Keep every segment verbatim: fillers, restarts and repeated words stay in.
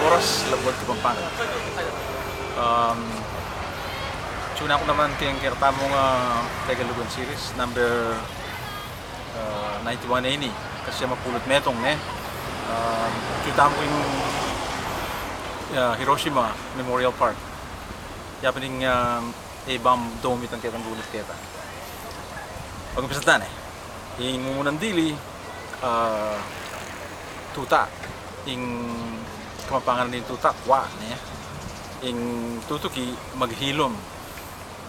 Oras, Labuad Kapampangan. Um, tune aku naman keng kekatamung, ah, Tegalugan Series, number, ah, ninety-one ini, kasi mapulu't metung, ne? Um, tune tamu king, ah, Hiroshima Memorial Park. Yapin ing, um, A-bomb dome itang ketang gulut keta. Pag-umpisa ta ne. Ing mumunang dili, ah, tuta. Ing Kapampangan ning tuta, kwa, ne? Ing tutuki, maghilom.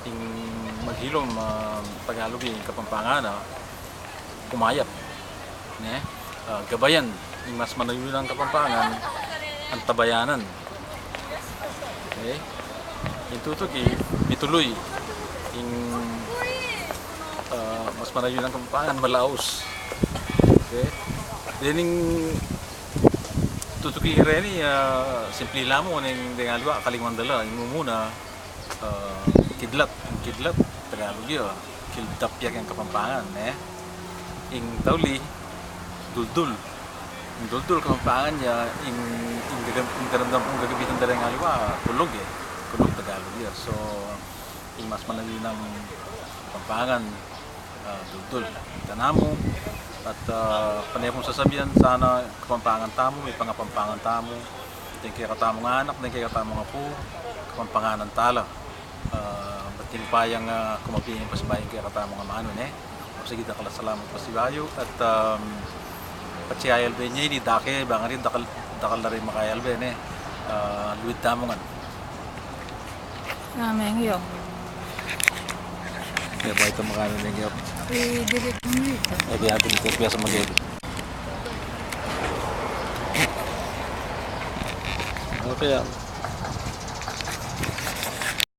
Ing maghilom, ah, Tagalug, ing Kapampangan, ah, kumayap, ne? Ah, gabayan, ing mas manayun a Kapampangan, antabayanan. Okay? Ing tutuki, mituluy. Ing, ah, mas manayun a Kapampangan, malaus. Okay? Dening tutuki reni, ah, simpli la mu, ing deng aliwa, kalingwan da la. Ing mumuna, ah, kidlat. Ing kidlat, Tagalug ya, kildap ya keng Kapampangan, ne? Ing tauli, duldul. Ing duldul, Kapampangan ya, ing, ing gagam-, ing daramdam kung gagamitan da reng aliwa, kulug, e. Kulug, Tagalug ya. So, ing mas manayun a Kapampangan, ah, duldul. Ita namu, at, ah, pane kung sasabian, sana Kapampangan tamu, mipangapampangan tamu, deng kekatamung anak, deng kekatamung apu, Kapampanganan tala. Ah, bating payang, ah, kumapi ing pasibayu kekatamung amanu, ne? O sige, dakal a salamat pasibayu, at, um, patsi ayalbe ne ini, dake, bang ari, dakal, dakal na ring makayalbe, ne? Ah, luid tamu ngan. Ameng yo. Ya, baik, tama ka na, thank you. Eh, direct mo ito. Eh, di natin ito, biasa mag-edit. Okay, ah.